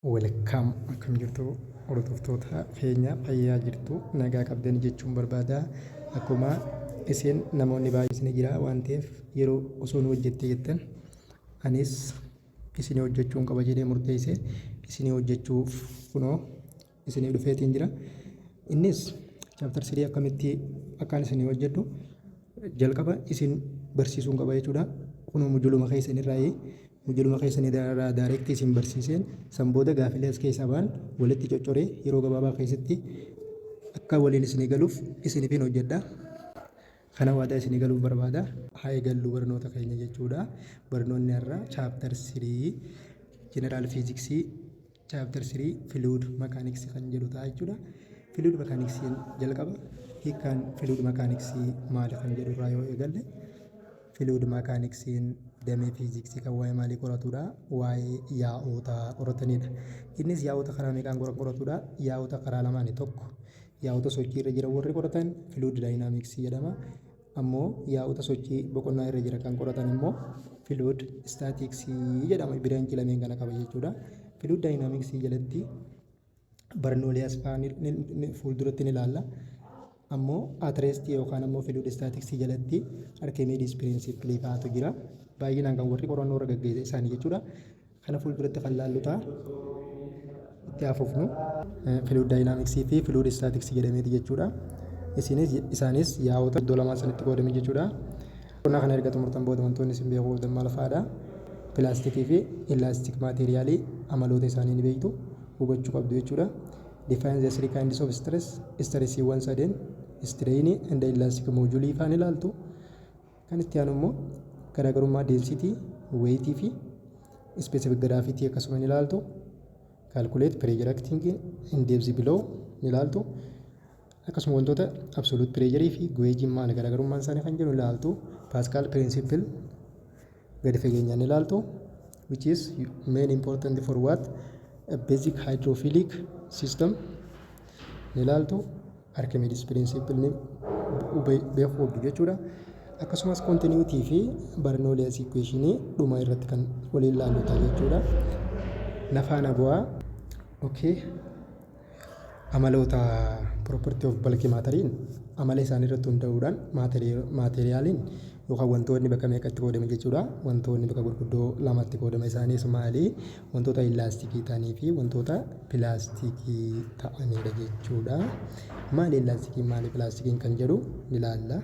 Welcome, akkam jirtu hordoftoota keenya? Fayyaa jirtu, nagaa qabdanii jechuun barbaada. Akkuma isin namoonni baay'ee ni jira waan ta'eef, yeroo osoo nu hojjettee jettan, anis isinii hojjechuun qaba jedhee murteesse. Isinii hojjechuuf kunoo isinii dhufeetiin jira. Innis chapter 3 akkamitti akkaan isinii hojjedhu jalqaba isin barsiisuun qaba jechuudha. Kunoo mujuluma keessan irraa, mujuluma keessan irraa direct isin barsiiseen, san booda gaafilee as keessaa ba'an walitti coccoree yeroo gabaabaa keessatti akka waliin isinii galuuf isiniifin hojjedha. Kana waadaa isinii galuuf barbaada. Haa eegallu barnoota keenya jechuudha. Barnoonni har'a chapter 3 General Physics, chapter 3 Fluid Mechanics kan jedhu ta'a jechuudha. Fluid Mechanics jalqaba hiikkaan Fluid Mechanics maali kan jedhu irraa yoo eegalle, Fluid Mechanics damee fiiziksii kan waa'ee maalii qoratudha? Waa'ee yaa'oota qoratanidha. Innis yaa'ota karaa meeqaan qoratudha? Yaa'ota karaa lamaani. Tokko, yaa'ota sochii irra jiran warri qoratan Fluid Dynamics jedhama. Ammoo yaa'ota sochii boqonnaa irra jira kan qoratan immoo Fluid Statics jedhama. Branch lameen kana qaba jechuudha. Fluid Dynamics jalatti Bernoulli fa'aa fuulduratti ni ilaalla. Ammoo at rest yookaan ammoo fluid statics jalatti Archimedes principle fa'aatu jira. Baay'inaan kan warri qorannoo irra gaggeessa isaanii jechuudha. Kana fuulduratti kan laallu ta'a. Itti hafuufnu fluid dynamics fi fluid statics jedhameeti jechuudha. Isinis isaanis yaa'ota iddoo lamaan sanitti qoodame jechuudha. Qonnaa kana erga xumurtan booda wantoonni isin beekuu qabdan maal fa'aadha? Plastic fi elastic material amaloota isaanii ni beektu, hubachuu qabdu jechuudha. Define the three kinds of stress, stressiiwwan sadeen, strain and elastic moduli fa'aan ilaaltu. Kan itti aanu immoo garaagarummaa density, weight fi specific gravity akkasuma ni ilaaltu. Calculate pressure acting in depth below ni ilaaltu. Akkasuma wantoota absolute pressure fi gauge maali, garaagarummaan isaanii kan jedhu ilaaltu. Pascal principle gadi fageenyaan ilaaltu, which is main important for what? A basic hydrophilic system ni ilaaltu. Archimedes principle ni beekuu qabdu jechuudha. Akkasumas continuity fi Bernoulli's equation dhuma irratti kan waliin ilaallu ta'a jechuudha. Nafaana bu'aa. Okay. Amaloota, property of bulk matteriin, amala isaanii irratti hundaa'uudhaan materialiin yookaan wantoonni bakka meeqatti qoodame jechuudha. Wantoonni bakka gurguddoo lamatti qoodama. Isaanis maali? Wantoota elastic ta'anii fi wantoota plastic ta'anidha jechuudha. Maali elasticiin, maali plasticiin kan jedhu ni ilaalla.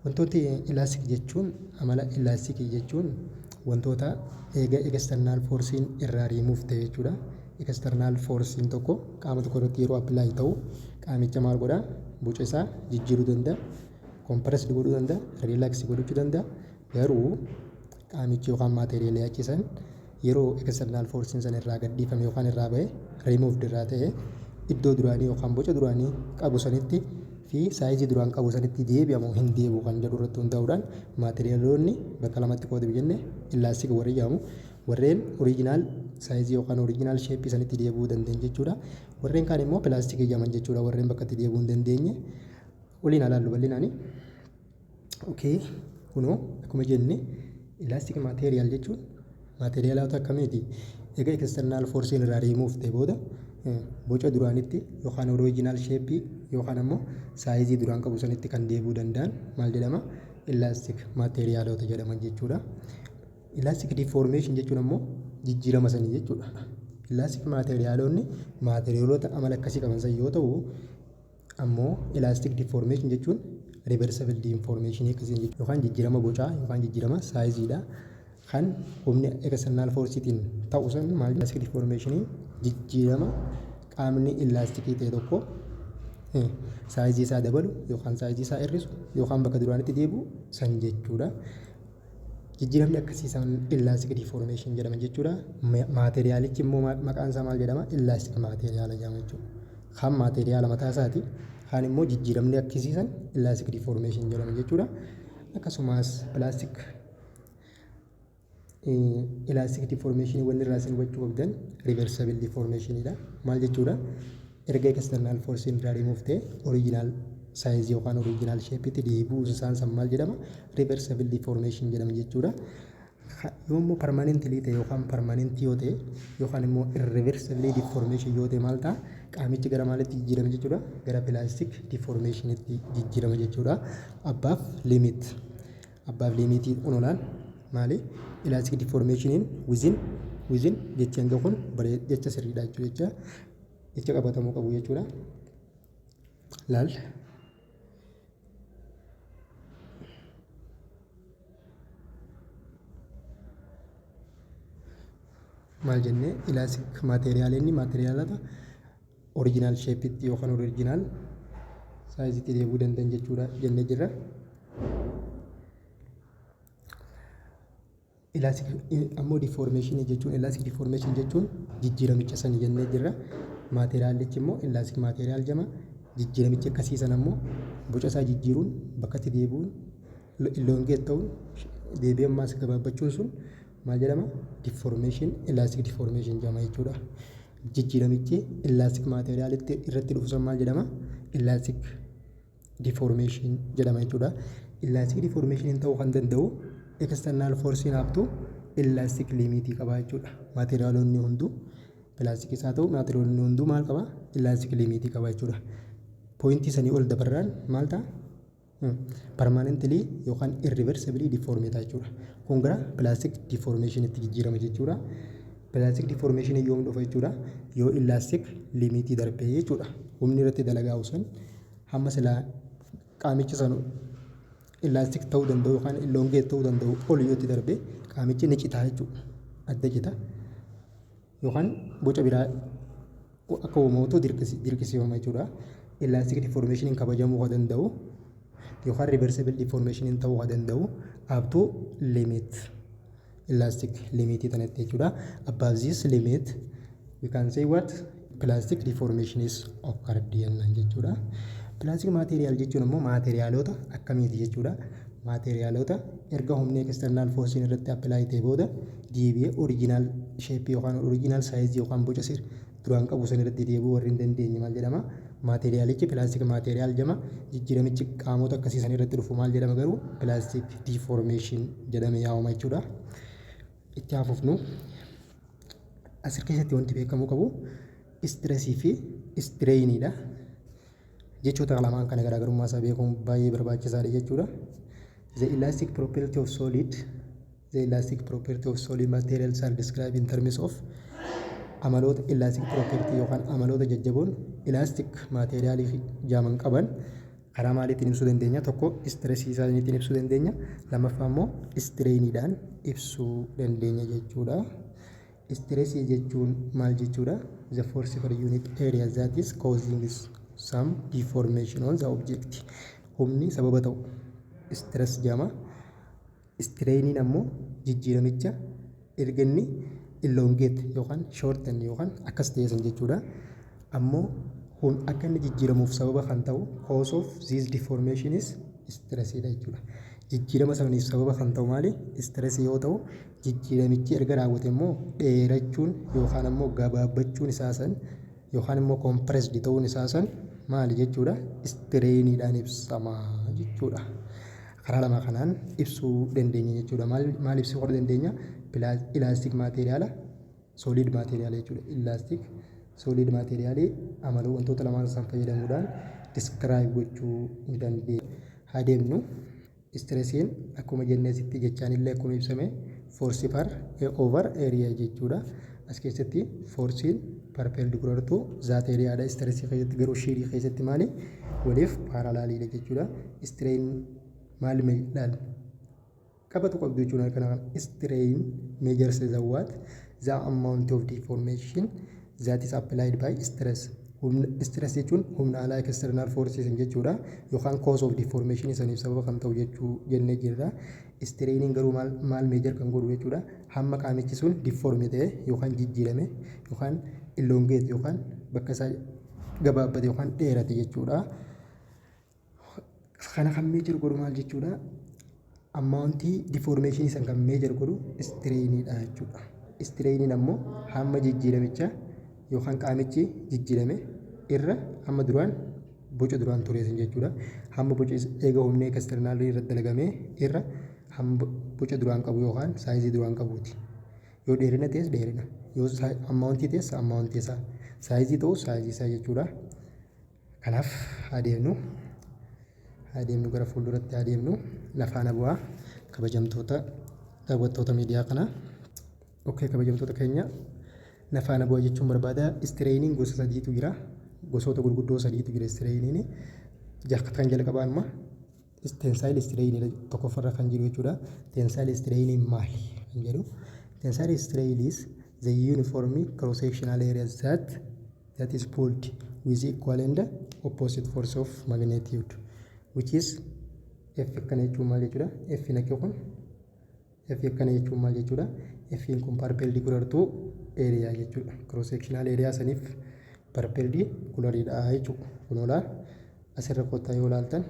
Wantooti elastic jechuun, amala elastic jechuun wantoota eega external forceiin irraa riimuuf ta'e jechuudha. External forceiin tokko qaama tokko irratti yeroo apply ta'u qaamicha maal godhaa? Boca isaa jijjiiruu danda'a. Compressed godhuu danda'a. Relax godhachuu danda'a. Garuu qaamichi yookaan material achisan yeroo external forceiin sana irraa gadhiifame yookaan irraa ba'e, removed irraa ta'e, iddoo duraanii yookaan boca duraanii qabu sanitti fi size duraan qabu sanitti deebi'amu hin deebi'u kan jedhu irratti hundaa'uudhaan materialoonni bakka lamatti qoodame jenne. Elastic warri jedhamu warreen original size yookaan original shape sanitti deebi'uu dandeenye jechuudha. Warreen kaan immoo plastic jedhaman jechuudha, warreen bakka itti deebi'uu hin dandeenye. Waliin ilaallu bal'inaani. Okay, kunoo akkuma jenne elastic material jechuun materialota akkamiiti? Egaa external forceiin irraa riimuuf ta'e booda boca duraanitti yookaan original shape yookaan ammoo size duraan qabu sanitti kan deebi'uu danda'an maal jedhama? Elastic materialota jedhaman jechuudha. Elastic deformation jechuun ammoo jijjiirama sanii jechuudha. Elastic materialonni materialota amala akkasii qaban san yoo ta'u, ammoo elastic deformation jechuun reversible deformation akkasii jechuudha. Yookaan jijjiirama bocaa yookaan jijjiirama sizeiidha. Kan humni external forceiitiin ta'u san maal? Elastic deformation jijjiirama qaamni elastic ta'e tokko size isaa dabalu yookaan size isaa hir'isu yookaan bakka duraanitti deebi'u san jechuudha. Jijjiiramni akkasii isaan elastic deformation jedhama jechuudha. Materialichi immoo maqaan isaa maal jedhama? Elastic material jedhama jechuudha. Kaan material mataa isaati. Kaan immoo jijjiiramni akkasii san elastic deformation jedhama jechuudha. Akkasumas plastic elastic deformation wanni irraa isin hubachuu qabdan reversible deformationidha. Maal jechuudha? Erga external force irraa remove ta'e original size yookaan original shape'itti deebi'uu isaan san maal jedhama? Reversible deformation jedhama jechuudha. Yoo immoo permanently ta'e yookaan permanent yoo ta'e yookaan immoo irreversibly deformation yoo ta'e maal ta'a? Qaamichi gara maalitti jijjiirama jechuudha? Gara plastic deformationitti jijjiirama jechuudha. Above limit. Above limitii onolaan maali? Elastic deformationiin within jechi hanga kun jecha sirriidha jechuudha. Jecha qabatamuu qabu jechuudha. Laal. Maal jennee? Elastic materialonni materialota original shapeitti yookaan original sizeitti deebi'uu danda'an jechuudha jennee jirra. Elastic ammoo deformationii jechuun, elastic deformation jechuun jijjiiramicha sanii jennee jirra. Materialichi immoo elastic material jedhama. Jijjiiramichi akkasii sana immoo boca isaa jijjiiruun, bakkatti deebi'uun, elongate ta'uun, deebi'ee ammaas gabaabbachuun sun maal jedhama? Deformation, elastic deformation jedhama jechuudha. Jijjiiramichi elastic materialitti irratti dhufu sun maal jedhama? Elastic deformation jedhama jechuudha. Elastic deformation ta'uu kan danda'u external force up to elastic limit qaba jechuudha. Materialonni hunduu, plastic isaa ta'u, materialonni hunduu maal qaba? Elastic limit qaba jechuudha. Pointii sanii ol dabarraan maal ta'a? Permanently yookaan irreversibly deform ta'a jechuudha. Kun gara plastic deformationitti jijjiirama jechuudha. Plastic deformation yoom dhufa jechuudha? Yoo elastic limitii darbee jechuudha. Humni irratti dalagaa san hamma silaa qaamichi san elastic ta'uu danda'u yookaan elongate ta'uu danda'u ol yoo itti darbe, qaamichi ni citaa jechuudha. Adda cita yookaan boca biraa akka uumamutu dirqisiifama jechuudha. Elastic deformationiin kabajamuu kan danda'u yookaan reversible deformationiin ta'uu kan danda'u up to limit, elastic limitii tanatti jechuudha. Above this limit, we can say what? Plastic deformation is occurred jennaan jechuudha. Plastic material jechuun immoo materialota akkamiiti jechuudha? Materialota erga humni external force irratti apply ta'e booda deebi'ee original shape yookaan original size yookaan boca sir duraan qabu san irratti deebi'uu warri hin dandeenye maal jedhama? Materialichi plastic material jedhama. Jijjiiramichi qaamota akkasii san irratti dhufu maal jedhama garuu? Plastic deformation jedhamee yaamama jechuudha. Itti haafufnu. Asir keessatti wanti beekamuu qabu stressii fi strainiidha. Jechoota lamaan kana garaagarummaa isaa beekuun baay'ee barbaachisaadha jechuudha. The elastic property of solid materials are described in terms of amaloota elastic property yookaan amaloota jajjaboon elastic materialii jaaman qaban karaa maaliitiin ibsuu dandeenya? Tokko, stressii isaaniitiin ibsuu dandeenya. Lammaffaa immoo strainiidhaan ibsuu dandeenya jechuudha. Stressii jechuun maal jechuudha? The force per unit area that is causing some deformation on the object. Humni sababa ta'u stress jedhama. Strainiin ammoo jijjiiramicha erga inni elongate yookaan shorten yookaan akkas ta'e san jechuudha. Ammoo akka inni jijjiiramuuf sababa kan ta'u, cause of this deformation is stressiidha jechuudha. Jijjiirama saniif sababa kan ta'u maali? Stressii yoo ta'u, jijjiiramichi erga raawwate immoo dheerachuun yookaan ammoo gabaabbachuun isaa san yookaan immoo compressed ta'uun isaa san maali jechuudha? Strainiidhaan ibsama jechuudha. Karaa lama kanaan ibsuu dandeenya jechuudha. Maal maal ibsuu dandeenya? Elastic materiala, solid materiala jechuudha. Elastic solid materialii amala wantoota lamaan isaan fayyadamuudhaan describe gochuu ni dandeenya. Haa deemnu. Stressiin akkuma jennee sitti jechaan illee akkuma ibsame force per over area jechuudha. As keessatti forceiin perpendicular to that areaadha. Stressii keessatti garuu shearii keessatti maali? Waliif paralleliidha jechuudha. Strain maal ilaal? Qabatu qabdu jechuudha kana. Strain measures the what? The amount of deformation that is applied by stress. Humna stress jechuun humna alaa, external forces jechuudha, yookaan cause of deformation saniif sababa kan ta'u jechuu jennee jirra. Strainiin garuu maal maal measure kan godhu jechuudha? Hamma qaamichi sun deform ta'e yookaan jijjiirame yookaan elongate yookaan bakka isaa gabaabbate yookaan dheerate jechuudha. Kana kan measure godhu maal jechuudha? Amountii deformation san kan measure godhu strainiidha jechuudha. Strainiin ammoo hamma jijjiiramicha yookaan qaamichi jijjiirame irra hamma duraan boca duraan ture san jechuudha. Hamma boca eega humni externalii irratti dalagamee irra hamma boca Boca duraan qabu yookaan sizeii duraan qabuuti. Yoo dheerina ta'es dheerina, yoo amountii ta'es amountii isaa, sizeii ta'us sizeii isaa jechuudha. Kanaaf adeemnu, adeemnu, gara fuulduratti adeemnu. Lafaana bu'aa, kabajamtoota daawwattoota miidiyaa kanaa. Okay, kabajamtoota keenya, nafaana bu'aa jechuun barbaada. Strainiin gosa sadiitu jira. Gosoota gurguddoo sadiitu jira strainiin. Kan jalqabaa amma tensile strainii tokkoffarra kan jiru jechuudha. Tensile strainiin maali kan jedhu. Tensile strain is the uniform cross sectional area that is pulled with equal and opposite force of magnitude, which is F. Akkana jechuun maal jechuudha? F naqee kun F akkana jechuun maal jechuudha? F kun perpendicular to area jechuudha. Cross sectional area saniif perpendicularidha jechuudha. Kunoo laal, asirra kottaa yoo laaltan,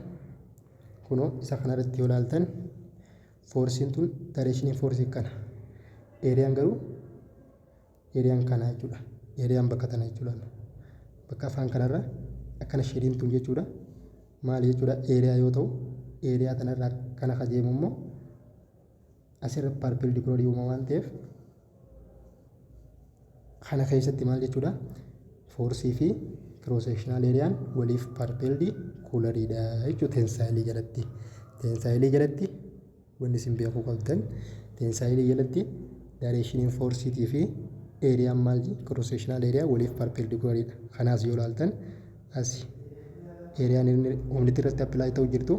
kunoo isa kanarratti yoo laaltan, forceiin tun directionii forceii kana. Areaan garuu areaan kana jechuudha. Areaan bakka tana jechuudha. Bakka afaan kanarra akkana shadeiin tun jechuudha. Maali jechuudha? Area yoo ta'u, area tanarraa kana kajeemu immoo asirra perpendicularii uuma waan ta'eef, kana keessatti maal jechuudha? Forceii fi cross sectional areaan waliif perpendiculariidha jechuudha tensileii jalatti. Tensileii jalatti wanni isin beekuu qabdan, tensileii jalatti directioniin forceiitii fi areaan maal, cross sectional area waliif perpendiculariidha. Kanaas yoo ilaaltan, asi areaan inni humni irratti apply ta'u jirtu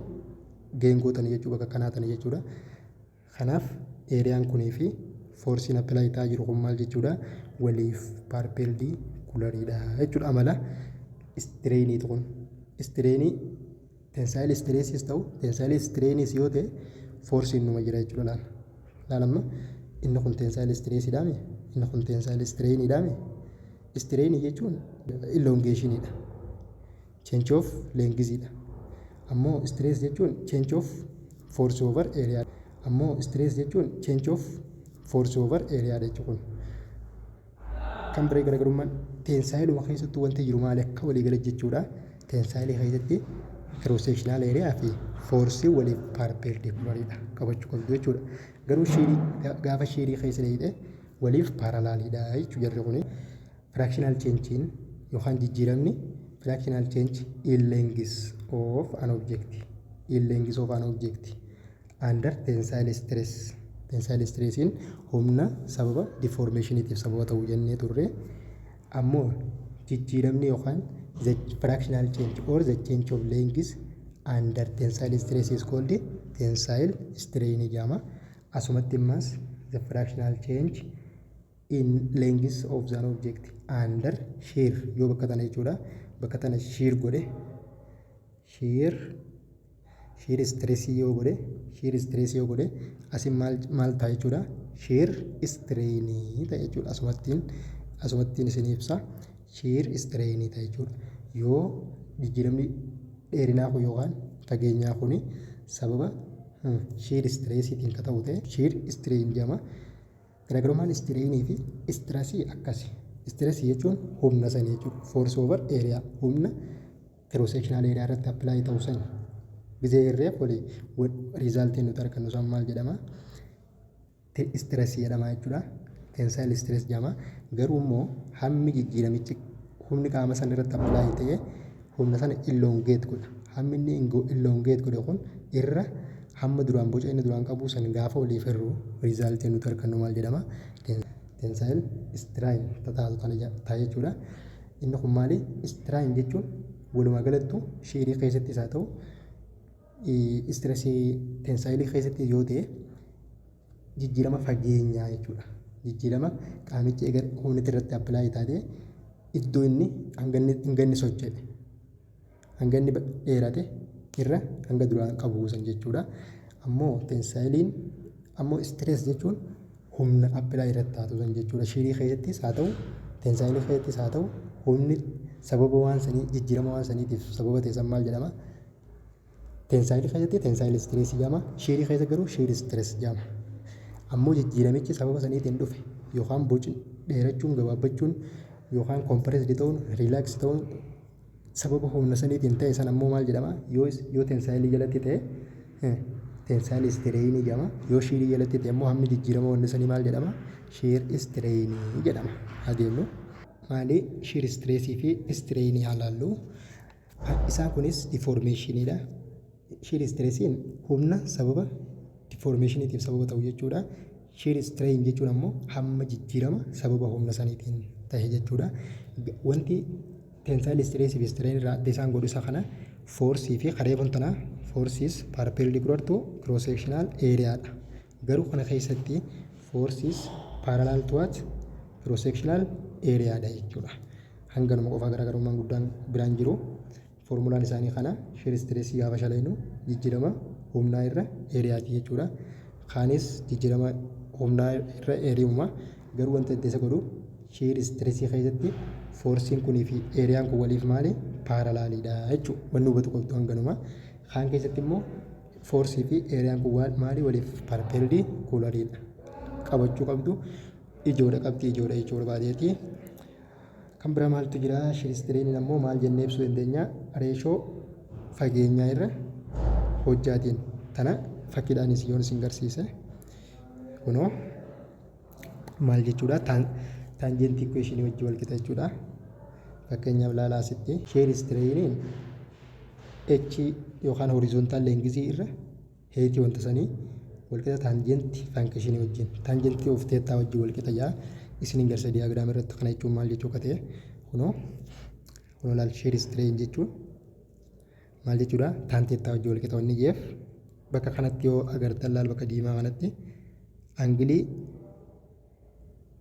geengoo tana jechuudha, bakka kanaa tana jechuudha. Kanaaf areaan kunii fi forceiin apply ta'aa jiru kun maal jechuudha? Waliif perpendiculariidha jechuudha. Amala strainiitu kun strainii tensile stressis ta'u, tensile strainis yoo ta'e, forceiin numa jira jechuudha. Laala, laalamma, inni kun tensile stressiidhaami, inni kun tensile strainiidhaami. Strainii jechuun elongationiidha, change of lengthiidha. Ammoo stress jechuun change of force over area. Ammoo stress jechuun change of force over area jechuun kun kan biree. Garaagarummaan tensileuma keessattuu wanti jiru maali akka waliigala jechuudha? Tensileii keessatti cross sectional area fi forceii waliif perpendiculariidha qabachuu qabdu jechuudha. Garuu shearii, gaafa shearii keessa dheeyite, waliif paralleliidha jechuu jarri kuni. Fractional changeiin yookaan jijjiiramni fractional change in length of an object, in length of an object under tensile stress. Tensile stressiin humna sababa deformationiitiif sababa ta'uu jennee turre. Ammoo jijjiiramni yookaan the fractional change or the change of length under tensile stress is called tensile strain jedhama. Asumatti immas the fractional change in length of the object under shear, yoo bakka tana jechuudha, bakka tana shear godhe, shear stressii yoo godhe, shear stressii yoo godhe, asin maal maal ta'a jechuudha? Shear strainii ta'a jechuudha. Asumattiin isin ibsa, shear strainii ta'a jechuudha. Yoo jijjiiramni dheerinaa kun yookaan fageenyaa kun sababa shear stressiitiin ka ta'u ta'e, shear strain jedhama. Garaagarummaan strainii fi stressii akkasi. Stressii jechuun humna sanii jechuudha, force over area, humna cross sectional area irratti apply ta'u sani gizee hirreef walii resultiin nuti argannu san maal jedhama? Stressii jedhama jechuudha. Tensile stress jedhama. Garuu immoo hammi jijjiiramichi humni qaama sana irratti apply ta'ee humna sana elongate godha. Hammi inni elongate godhe kun irra hamma duraan boca inni duraan qabu san gaafa waliif hirru, resultiin nuti argannu maal jedhama? Tensile strain tataatu ta'a jechuudha. Inni kun maali? Strain jechuun walumaa galattuu shearii keessattis haa ta'u, stressii tensileii keessatti yoo ta'e, jijjiirama fageenyaa jechuudha. Jijjiirama qaamichi eega humni irratti apply taatee iddoo inni hanga inni socho'e, hanga inni dheerate irra hanga duraan qabu san jechuudha. Ammoo tensileiin ammoo stress jechuun humna apply irratti taatu san jechuudha. Shearii keessattis haa ta'u, tensileii keessattis haa ta'u, humni sababa waan sanii, jijjiirama waan saniitiif sababa ta'e san maal jedhama? Tensileii keessatti tensile stressii jedhama. Shearii keessa garuu shear stress jedhama. Ammoo jijjiiramichi sababa saniitiin dhufe yookaan bocni dheerachuun, gabaabbachuun, yookaan compressed ta'uun, relax ta'uun sababa humna saniitiin ta'e san ammoo maal jedhama? Yoo tensileii jalatti ta'e Tensile strainii jedhama. Yoo shearii jalatti ta'e immoo hammi jijjiirama wanni sanii maal jedhama? Shear strainii jedhama. Adeemnu. Maali shear stressii fi strainii haa laallu. Isaan kunis deformationiidha. Shear stressiin humna sababa deformationiitiif sababa ta'u jechuudha. Shear strain jechuun ammoo hamma jijjiirama sababa humna saniitiin ta'e jechuudha. Wanti tensile stressii fi strain irraa adda isaan godhu isa kana: forceii fi kareefuun tanaa force is perpendicular to cross sectional areadha. Garuu kana keessatti force is parallel to what? Cross sectional areadha jechuudha. Hanganuma qofaa garaagarummaan guddaan biraan jiru. Foormulaan isaanii kana: shear stressii gaafa shalaynu jijjiirama humnaa irra areaati jechuudha. Kaanis jijjiirama humnaa irra areauma. Garuu wanta adda isa godhu shear stressii keessatti forceiin kunii fi areaan kun waliif maali? Paralleliidha jechuudha. Wanni hubatu qabdu hanganuma. Kaan keessatti immoo forceii fi areaan kun maali? Waliif perpendiculariidha. Qabachuu qabdu ijoodha, qabxii ijoodha jechuu barbaadeeti. Kan biraa maaltu jira? Shear strainiin ammoo maal jennee ibsuu dandeenya? Ratio fageenyaa irra hojjaatiin. Tana fakkiidhaanis yoon isin garsiise. Kunoo maal jechuudha? Tangent equationii wajjin wal qixa jechuudha. Fakkeenyaaf ilaalaa, asitti shear strainiin h yookaan horizontal lengthii irra heightii wanta sanii walqixa tangent functionii wajjin, tangentii of theta wajjin walqixa jaa isin hin garsiisa diagram irratti. Kana jechuun maal jechuu akka ta'e kunoo laal. Shear strain jechuun maal jechuudha? Tan theta wajjin walqixa wanni jeef bakka kanatti yoo agartan, laal, bakka diimaa kanatti angleii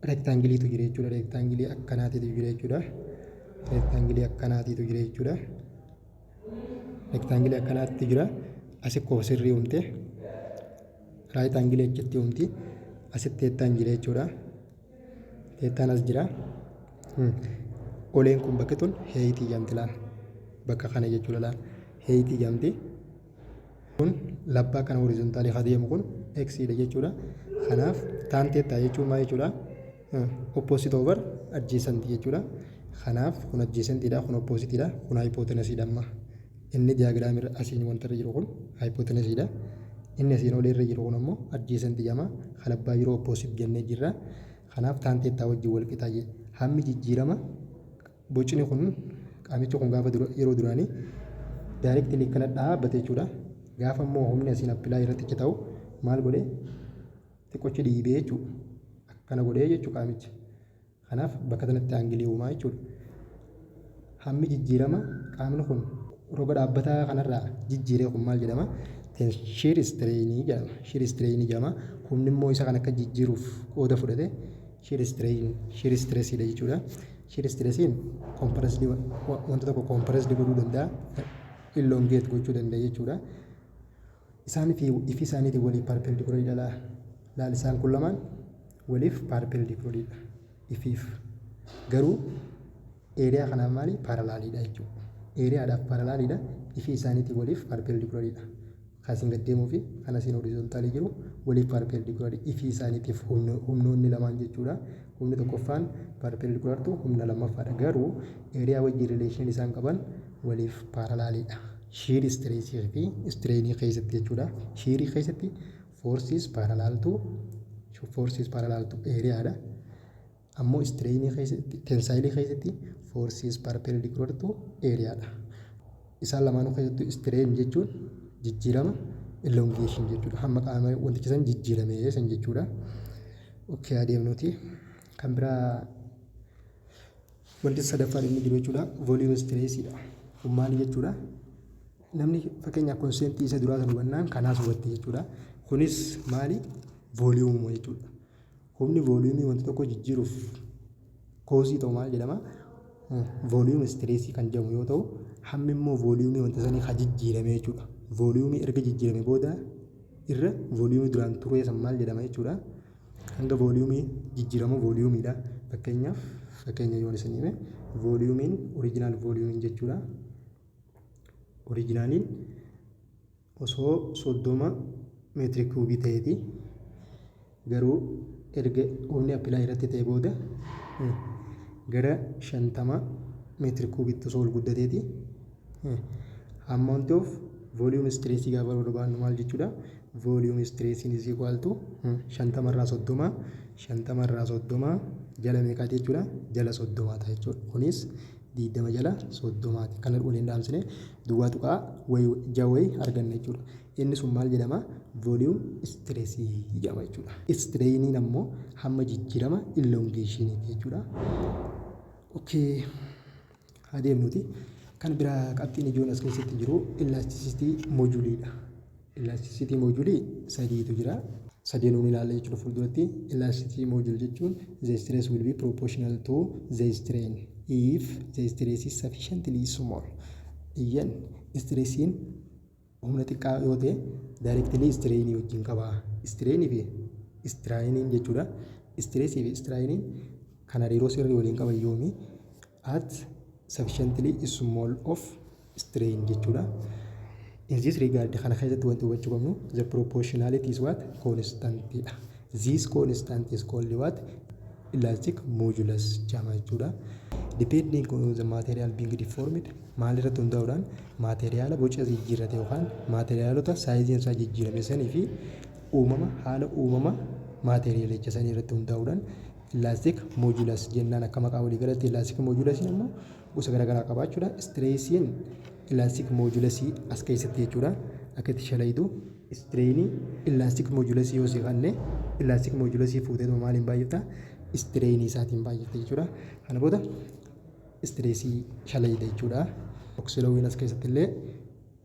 rectangleiitu jira jechuudha. Rectangleii akkanaatiitu jira jechuudha. Rectangleii akkanaatiitu jira jechuudha. Rectangleii akkanaatti jira. Asi kofa sirrii uumte, right angleii achitti uumti. Asitti thetaan jira jechuudha. Thetaan as jira. Oleen kun, bakki tun heightii jedhamti, laal. Bakka kana jechuudha, laal. Heightii jedhamti. Kun labbaa kana horizontalii adeemu kun xiidha jechuudha. Kanaaf tan theta jechuun maal jechuudha? Opposite over adjacent jechuudha. Kanaaf kun adjacentiidha, kun oppositeidha, kun hypotenuseiidha amma. Inni diagramii asiin wanta irra jiru kun hypotenuseiidha. Inni asiin olii irra jiru kun ammoo adjacent jedhama. Kalabbaa jiru opposite jennee jirra. Kanaaf tan theta wajjin wal qixa. Hammi jijjiirama bocni kun, qaamichi kun gaafa yeroo duraanii directly kana dhaabbate jechuudha. Gaafa immoo humni asiin apply irratti ta'u maal godhee? Xiqqochi dhiibee jechuudha. Akkana godhee jechuudha qaamichi. Kanaaf bakka kanatti angleii uumaa jechuudha. Hammi jijjiirama qaamni kun roga dhaabbataa kanarraa jijjiiree kun maal jedhama? Shear strainii jedhama. Shear strainii jedhama. Humni immoo isa kan akka jijjiiruuf qooda fudhate shear strain, shear stressiidha jechuudha. Shear stressiin compressed wanta tokko compressed godhuu danda'a. Elongate gochuu danda'a jechuudha. Isaan fi ifi isaaniitiin waliif perpendicularidha. Laal, isaan kun lamaan waliif perpendicularidha. Ifiif. Garuu area kanaaf maali? Paralleliidha jechuudha. Areadhaaf paralleliidha. Ifi isaaniitiin waliif perpendicularidha. Kan asiin gad deemuu fi kan asiin horizontalii jiru waliif perpendicularii ifii isaaniitiif, humnoonni lamaan jechuudha. Humni tokkoffaan perpendicular to humna lammaffaadha. Garuu area wajjin relation isaan qaban waliif paralleliidha. Shear stressii fi strainii keessatti jechuudha. Shearii keessatti force is parallel to areadha. Ammoo strainii keessatti, tensileii keessatti force is perpendicular to areadha. Isaan lamaanuu keessattuu strain jechuun jijjiirama elongation jechuudha. Hamma qaama wantichi san jijjiirame san jechuudha. Okay, adeemnuti. Kan biraa wanti sadaffaan inni jiru jechuudha volume stressiidha. Kun maali jechuudha? Namni fakkeenyaaf conceptii isa duraa san hubannaan kanaas hubatti jechuudha. Kunis maali? Volumeuma jechuudha. Humni volumeii wanta tokko jijjiiruuf causeii ta'u maal jedhama? Volume stressii kan jedhamu yoo ta'u, hammi immoo volumeii wanta sanii haa jijjiirame jechuudha. Volumeii erga jijjiirame booda irra volumeii duraan ture san maal jedhama jechuudha? Hanga volumeii jijjiirama volumeiidha. Fakkeenyaaf, fakkeenya yoon isin hime, volumeiin, original volumeiin jechuudha. Originaliin osoo 30 meetiri cubeii ta'eeti, garuu erga humni apply irratti ta'e booda gara 50 meetiri cubeiitti osoo ol guddateeti. Amount of volume stressii gaafa barbaannu maal jechuudha? Volume stressiin is equal to 50rraa 30, 50rraa 30 jala meeqaati jechuudha? Jala 30 ta'a jechuudha. Kunis 20 jala 30ti. Kana waliin dhaamsine duwwaa tuqaa wayi ja'a wayi arganna jechuudha. Inni sun maal jedhama? Volume stressii jedhama jechuudha. Strainiin ammoo hamma jijjiirama elongationiiti jechuudha. Okay. Haa deemnuti. Kan biraa qabxiin ijoon as keessatti jiru elasticity moduliidha. Elasticity modulii sadiitu jira. Sadeenuu ni ilaalla jechuudha fuulduratti. Elasticity module jechuun the stress will be proportional to the strain if the stress is sufficiently small. Iyyan stressiin humna xiqqaa yoo ta'e directly strainii wajjin qaba. Strainii fi strainiin jechuudha. Stressii fi strainiin kan hariiroo sirrii waliin qaban yoomi? At sufficiently small of strain jechuudha. In this regard, kana keessatti wanti hubachuu qabnu, the proportionality is what? Constant dha. This constant is called what? Elastic modulus jedhama jechuudha. Depending on the material being deformed, maal irratti hundaa'uudhaan? Maateriyaala boca jijjiirrate yookaan maateriyaalota sizeiin isaa jijjiirame sanii fi uumama, haala uumama maateriyaalicha sanii irratti hundaa'uudhaan elastic modulus jennaan. Akka maqaa walii galatti elastic modulusiin immoo gosa garaagaraa qabaachuudha. Stressiin elastic modulusii as keessatti jechuudha. Akka itti shalayitu strainii elastic modulusii yoo si kanne, elastic modulusii fuutee maaliin baay'ifta? Strainii isaatiin baay'ifta jechuudha. Kana booda stressii shalayida jechuudha. Hooke's lawiin as keessatti illee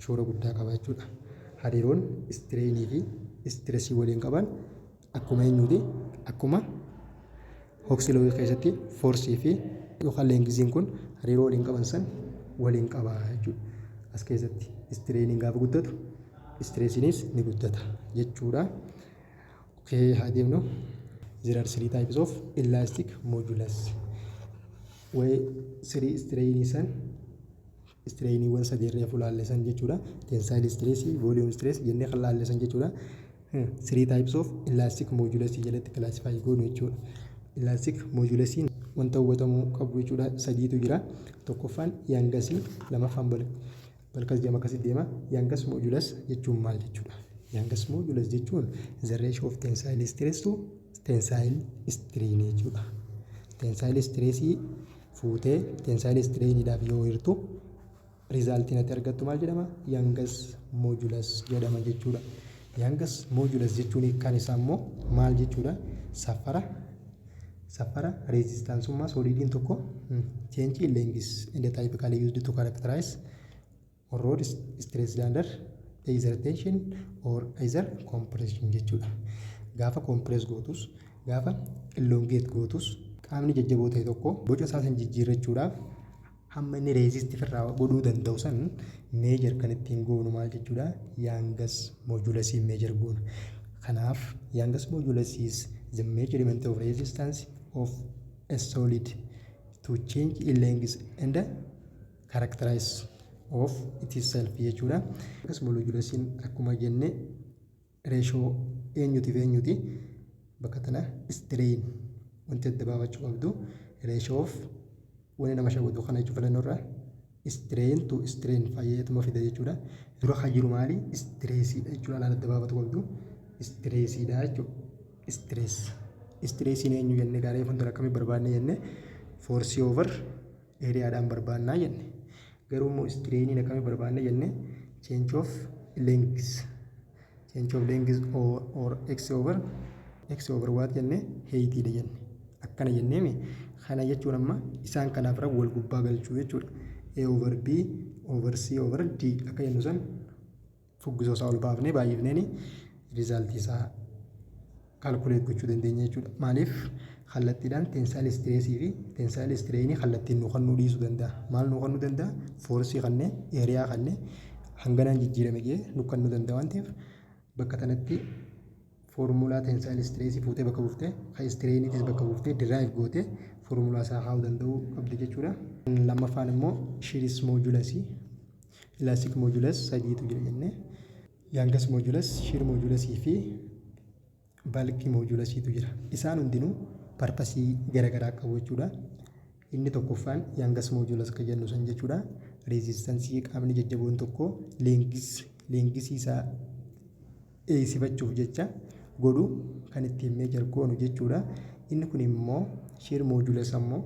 shoora guddaa qaba jechuudha. Hariiroon strainii fi stressii waliin qaban akkuma eenyuuti? Akkuma Hooke's lawii keessatti forceii fi yookaan lengthiin kun hariiroo waliin qaban san waliin qaba jechuudha. As keessatti strainiin gaafa guddatu stressiinis ni guddata jechuudha. Okay, haa deemnu. There are three types of elastic modulus. Way three strainii san, strainiiwwan sadii reefu laallesan jechuudha. Tensile stress, volume stress jennee kan laallesan jechuudha. Three types of elastic modulus jalatti classify goonu jechuudha. Elastic modulusiin wanta hubatamuu qabu jechuudha sadiitu jira. Tokkoffaan Young'sii, lamaffaan bulkis jedhama, akkasitti deema. Young's modulus jechuun maal jechuudha? Young's modulus jechuun the ratio of tensile stress to tensile strain jechuudha. Tensile stressii fuutee tensile strainiidhaaf yoo hirtu resultiin ati argattu maal jedhama? Young's modulus jedhama jechuudha. Young's modulus jechuun kan isaa immoo maal jechuudha? Safara resistanceummaa solidiin tokko change in length and typically used to characterize rod stress under either tension or either compression jechuudha. Gaafa compress gootus, gaafa elongate gootus, qaamni jajjaboo ta'e tokko boca isaa san jijjiirrachuudhaaf hamma inni resist irraa godhuu danda'u san measure kan ittiin goonu maal jechuudha? Young's modulusii measure goona. Kanaaf Young's modulus is the measurement of resistance of a solid to change in length and characterize of itself jechuudha. Young's modulusiin akkuma jenne ratio eenyutiif eenyuti? Bakka tana strain wanti adda baafachuu qabdu, ratio of wanni nama shawwatu kana jechuu filannoo irraa strain to strain fayyadama fida jechuudha. Dura kan jiru maali? Stressiidha jechuudha. Laala, adda baafatu qabdu stressiidha jechuudha. Stress. Stressiin eenyu jenne? Gaarii fuuldura akkamii barbaanne jenne? Forceii over areadhaan barbaannaa jenne. Garuu immoo strainiin akkamii barbaanne jenne? Change of length. Change of length or x over, x over what jenne? Heightiidha jenne. Akkana jenneemi. Kana jechuun amma isaan kanaaf wal gubbaa galchuu jechuudha. A over B over C over D akka jennu san fuggisoo isaa ol baafnee baay'ifneeni resultii isaa calculate gochuu dandeenya jechuudha. Maaliif? Kallattiidhaan tensile stressii fi tensile strainii kallattiin nu kennuu dhiisuu danda'a. Maal nu kennuu danda'a? Forceii kannee, area kannee, hanganaan jijjiirame jee nu kennuu danda'a waan ta'eef, bakka kanatti foormulaa tensile stressii fuutee bakka buuftee, kan strainiitis bakka buuftee, derive gootee foormulaa isaa kaa'uu danda'uu qabdi jechuudha. Lammaffaan immoo shear modulusii. Elastic modulus sadiitu jira jennee. Young's modulus, shear modulusii fi bulk modulusiitu jira. Isaan hundinuu purposeii garaagaraa qabu jechuudha. Inni tokkoffaan Young's modulus kan jennu san jechuudha. Resistanceii qaamni jajjaboon tokko lengthii isaa Eegsifachuuf jecha godhu kan ittiin measure goonu jechuudha. Inni kun immoo shear modulus ammoo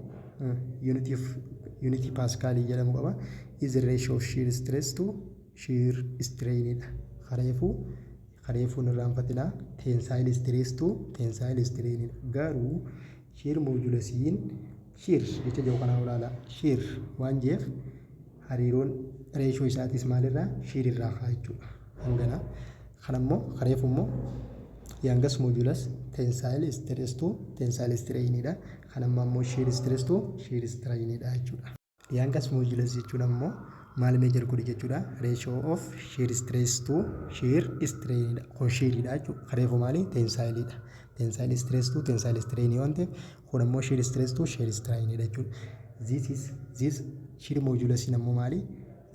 unitii paaskaalii jedhamu qaba. Is the ratio of shear stress to shear strain dha. Kareefuu hin irraanfatinaa, tensile stress to tensile strain dha. Garuu shear modulusiin shear jecha jiru kanaa olaanaa shear waan jeef hariiroon ratio isaatis maalirraa? Shear irraa ka'a jechuudha. Hangana kanammoo kareefu immoo Young's modulus tensile stress to tensile strain dha. Kanammoo ammoo shear stress to shear strain dha jechuudha. Young's modulus jechuun ammoo maal measure godhi jechuudha? Ratio of shear stress to shear strain dha. Kun shearidha jechuudha. Kareefu maali? Tensile dha. Tensile stress to tensile strain waan ta'eef, kun ammoo shear stress to shear strain dha jechuudha. This is this shear modulus ammoo maali?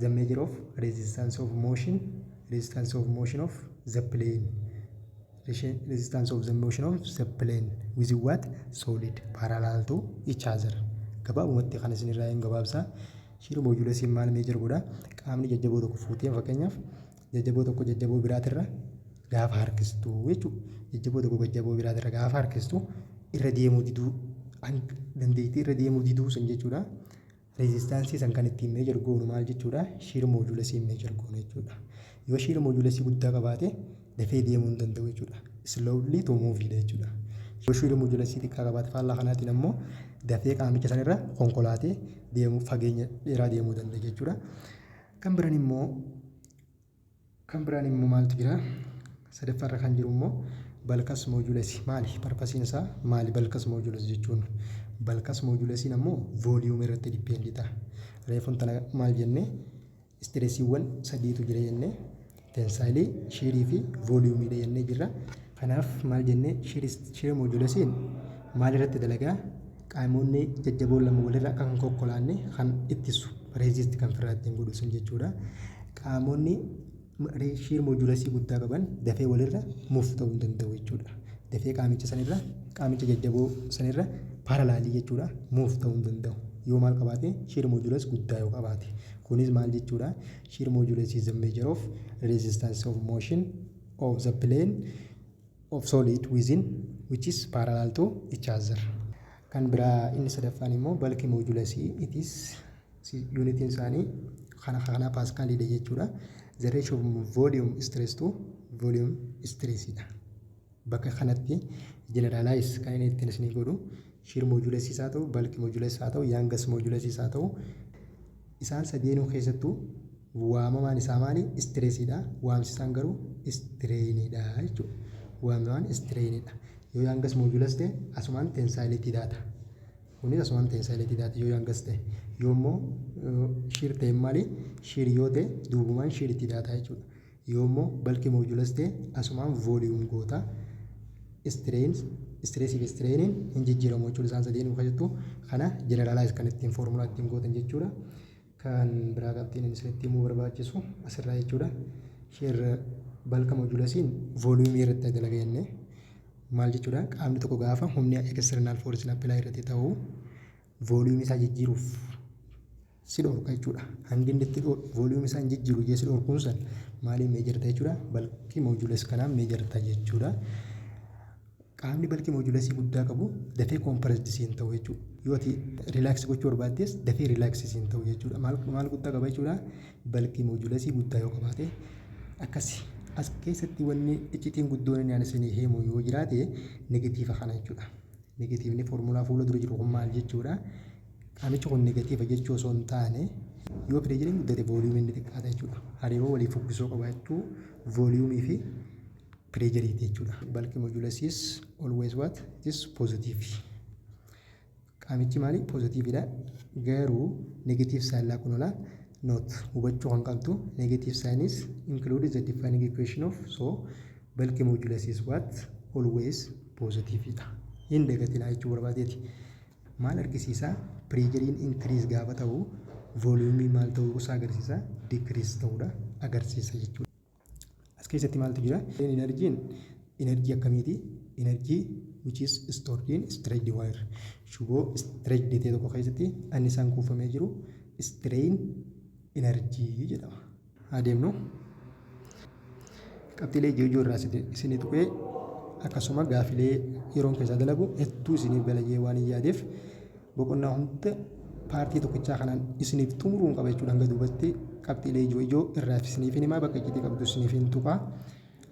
The measure of resistance of motion of the plane, resistance of the motion of the plane with what? Solid parallel to each other. Gabaabumatti kan isin irraa hin gabaabsaa, shear modulusiin maal measure godha? Qaamni jajjaboo tokko fuutee, fakkeenyaaf, jajjaboo tokko jajjaboo biraatirra gaafa harkistu jechuudha. Jajjaboo tokko jajjaboo biraatirra gaafa harkistu irra deemuu diduu, dandeettii irra deemuu diduu san jechuudha. Resistanceii san kan ittiin measure goonu maal jechuudha? Shear modulusiin measure goonu jechuudha. Yoo shear modulusii guddaa qabaate, dafee deemuu hin danda'u jechuudha. Slowly to move dha jechuudha. Yoo shear modulusii xiqqaa qabaate, faallaa kanaatiin ammoo dafee qaamicha sanirra konkolaatee deemuu, fageenya dheeraa deemuu danda'a jechuudha. Kan biraan immoo maaltu jira? Sadaffaarra kan jiru immoo bulk modulusii maali? Purposiin isaa maali bulk modulus jechuun? Bulk modulusiin ammoo volume irratti depend ta'a. Reefuun tana maal jennee? Stressiiwwan sadiitu jira jennee, tensileii, shearii fi volumeiidha jennee jirra. Kanaaf maal jennee? Shear modulusiin maal irratti dalagaa? Qaamonni jajjaboon lama walirra akka hin kokkolaanne kan ittisu, resist kan firraa ittiin godhu sun jechuudha. Qaamonni shear modulusii guddaa qaban dafee walirra move ta'uu hin danda'u jechuudha. Dafee qaamicha sanirra, qaamicha jajjaboo sanirra parallelii jechuudha, move ta'uu hin danda'u. Yoo maal qabaate? Shear modulus guddaa yoo qabaate. Kunis maal jechuudha? Shear modulus is the measure of resistance of motion of the plane of solid within which is parallel to each other. Kan biraa inni sadaffaan immoo bulk modulusii, it is unitiin isaanii kana kana paaskaaliidha jechuudha. The ratio of volume stress to volume stress dha. Bakka kanatti generalize kan inni ittiin isinii godhu, shear modulusii haa ta'u, bulk modulusii haa ta'u, Young's modulusii haa ta'u, isaan sadeenuu keessattuu waamamaan isaa maali? Stressiidha. Waamsisaan garuu strainiidha jechuudha. Waamamaan strainiidha. Yoo Young's modulus ta'e, asumaan tensileiitii taata. Kunis asumaan tensileiitii taata yoo Young's ta'e. Yoo immoo shear ta'e maali? Shear yoo ta'e, duubumaan sheariitti taata jechuudha. Yoo immoo bulk modulus ta'e, asumaan volume goota. Strain, stressii fi strainiin hin jijjiiramu jechuudha isaan sadeenuu keessattuu. Kana generalize kan ittiin foormulaa ittiin gootan jechuudha. Kan biraa qabxiin inni isinitti himuu barbaachisu asirraa jechuudha. Shear bulk modulusiin volumeii irratti dalaga jennee maal jechuudha? Qaamni tokko gaafa humni external force apply irratti ta'u, volumeii isaa jijjiiruuf si dhorka jechuudha. Hangi inni itti volumeii isaa hin jijjiiru jee si dhorkuun san maaliin measure ta'a jechuudha? Bulk modulus kanaan measure ta'a jechuudha. Qaamni bulk modulusii guddaa qabu dafee compressed siin ta'u jechuudha. Yoo ati relax gochuu barbaaddes, dafee relax siin ta'u jechuudha. Maal maal guddaa qaba jechuudha? Bulk modulusii guddaa yoo qabaate akkasi. As keessatti wanni iccitiin guddoon inni ani isinii himu yoo jiraate, negative kana jechuudha. Negativeni foormulaa fuula dura jiru kun maal jechuudha? Qaamichi kun negative jechuu osoo hin taane, yoo pressureiin guddate volumeiin ni xiqqaata jechuudha. Hariiroo walii fuggisoo qabaachuu volumeii fi pressureiiti jechuudha. Bulk modulus is always what? It is positive. Qaamichi maali? Positivedha. Garuu negative sign laa kun ola note hubachuu kan qabdu, negative sign is included the defining equation of, so bulk modulus is what? Always positive dha. Hin dagatinaa jechuu barbaadeeti. Maal argisiisa? Pressureiin increase gaafa ta'u, volumeii maal ta'uu isaa agarsiisa? Decrease ta'uudha agarsiisa jechuudha. As keessatti maaltu jira? Energyiin energyii akkamiiti? Energy which is stored in stretched wire. Shuboo stretched ta'e tokko keessatti annisaan kuufamee jiru strain energy jedhama. Adeemnu. Qabxiilee ijoo ijoo irraa isinii tuqee, akkasuma gaafilee yeroon keessaa dalagu hedduu isiniif galajee waan hin yaadeef, boqonnaa hunda paartii tokkichaa kanaan isiniif xumuruun qaba jechuudha. Hanga duubatti qabxiilee ijoo ijoo irraa isiniif himaa, bakka icciitii qabdu isiniif hin tuqaa.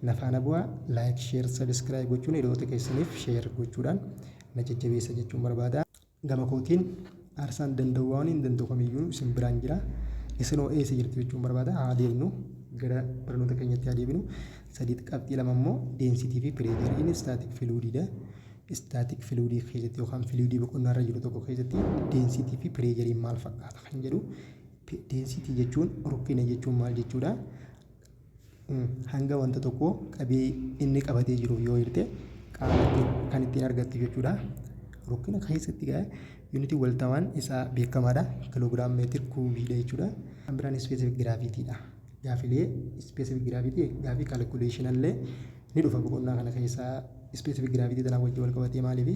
Na faana bu'aa. Like, share, subscribe gochuun hiriyoota keessaniif share gochuudhaan na jajjabeessa jechuun barbaada. Gama kootiin aarsaan danda'u waan hin danda'u kamiyyuu isin biraan jira. Isinoo eessa jirtu jechuun barbaada. Haa deemnu, gara barnoota keenyatti haa deebinu. 3.2 immoo density fi pressure in static fluididha. Static fluidii keessatti yookaan fluidii boqonnaa irra jiru tokko keessatti density fi pressure maal fakkaata kan jedhu. Density jechuun, rukkina jechuun maal jechuudha? Hanga wanta tokko qabee inni qabatee jiru yoo hirte qaama kan ittiin argattu jechuudha. Rukkina keessatti gaa yuunitiin waltawaan isaa beekamaadha. Kiloogiraam meetir kuubiidha jechuudha. Kan biraan specific gravitydha. Gaafilee specific gravity, gaafii calculationallee ni dhufa boqonnaa kana keessaa specific gravity tanaa wajjin wal qabatee. Maaliif?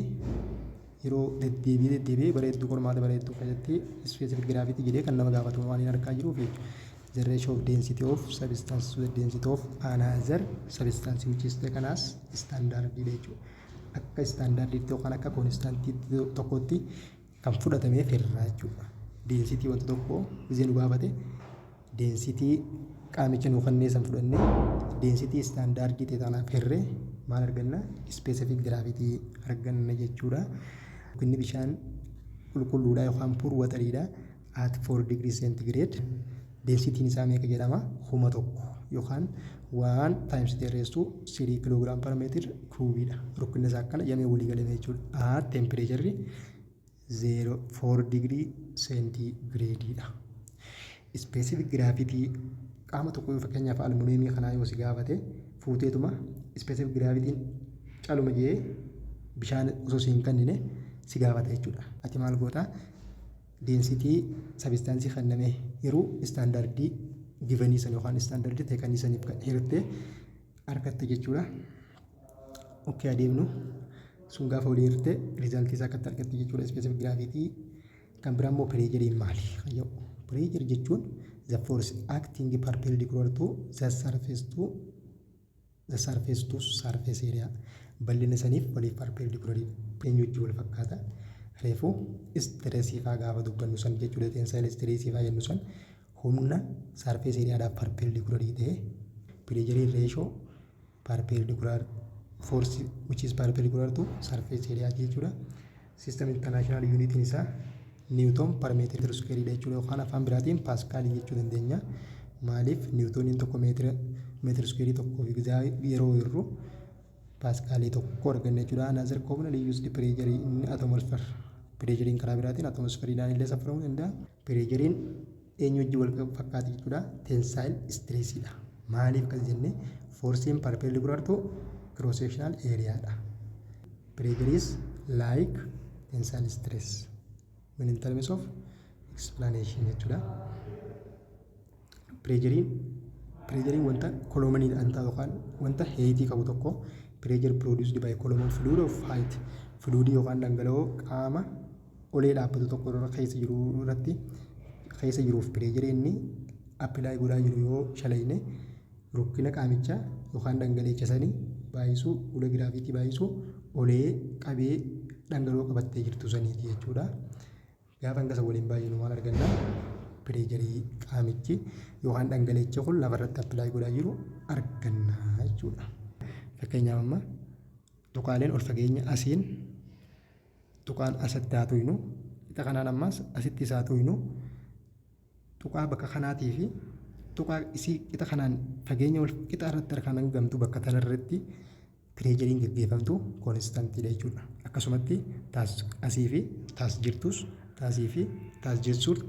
Yeroo deddeebi'ee deddeebi'ee bareedduu qormaata bareedduu keessatti specific gravity jedhee kan nama gaafatu waan hin argaa jiruuf jechuudha. The ratio of density of substance to the density of another substance which is taken as standard jechuudha. Akka standardiitti yookaan akka constantiitti tokkotti kan fudhatamee firraa jechuudha. Density wanta tokko gisee nu gaafate, density qaamicha nu kennee san fudhannee density standardii ta'e tanaaf hirree maal arganna? Specific gravity arganna jechuudha. Inni bishaan qulqulluudha yookaan pure wateriidha. At 4 degree centigrade densityn isaa meeqa jedhama? 1000 yookaan 1 times 10 raised to 3 kilogram per meter cubeiidha. Rukkinni isaa akkana jedhamee walii galame jechuudha. At temperatureri 0 4 degree centigradeidha. Specific gravity qaama tokko yoo, fakkeenyaaf aluminiumii kanaa yoo si gaafate, fuuteetuma specific gravityn caluma jee bishaan osoo si hin kennine si gaafata jechuudha. Ati maal goota? Density substanceii kenname yeroo standardii givenii san yookaan standardii takenii saniif hirtee argatta jechuudha. Okay, adeemnu. Sun gaafa walii hirtee resultii isaa akkatti argatte jechuudha specific gravity. Kan biraa immoo pressureiin maali? Pressure jechuun the force acting perpendicular to the surface to surface area, bal'ina saniif waliif perpendicular. Eenyu wajjin wal fakkaata? Reefu stressii faa gaafa dubbannu san jechuudha. Tensile stressii faa jennu san humna surface areadhaaf perpendicular ta'e. Pressureiin ratio perpendicular force which is perpendicular to surface area jechuudha. System international unitiin isaa newton per meter square jechuudha, yookaan afaan biraatiin paaskaalii jechuu dandeenya. Maaliif? Newtoniin tokko meetira meter square tokkoo fi yeroo hirru paaskaalii tokko arganna jechuudha. Another commonly used pressure in atmosphere. Pressureiin karaa biraatiin atmosphereiidhaan illee safaramuu danda'a. Pressureiin eenyu wajjin wal fakkaata jechuudha? Tensile stressiidha. Maaliif akkas jennee? Forceiin perpendicular to cross sectional areadha. Pressure is like tensile stress when in terms of explanation jechuudha. Pressureiin wanta columniidhaan ta'u yookaan wanta heightii qabu tokko, pressure produced by column fluid of height, fluidii yookaan dhangala'oo qaama olee dhaabbatu tokko irra keessa jiru irratti keessa jiruuf pressureii inni apply godhaa jiru yoo shalayne, rukkina qaamichaa yookaan dhangaleecha sanii baay'isuu ulee gravity baay'isuu olee qabee dhangala'oo qabattee jirtu saniiti jechuudha. Gaafa hanga isa waliin baay'inu maal arganna? Pressureii qaamichi yookaan dhangala'ichi kun lafarratti apply godhaa jiru arganna jechuudha. Fakkeenyaaf, amma tuqaaleen ol fageenya asiin tuqaan asitti haa tuynu, qixa kanaan ammas asitti isaa tuynu, tuqaa bakka kanaatii fi tuqaa isii qixa kanaan fageenya wal qixa irratti harkaan argamtu bakka tanarratti pressureiin gaggeeffamtu constantiidha jechuudha. Akkasumatti taas asii fi taas jirtus, taasii fi taas jirtuus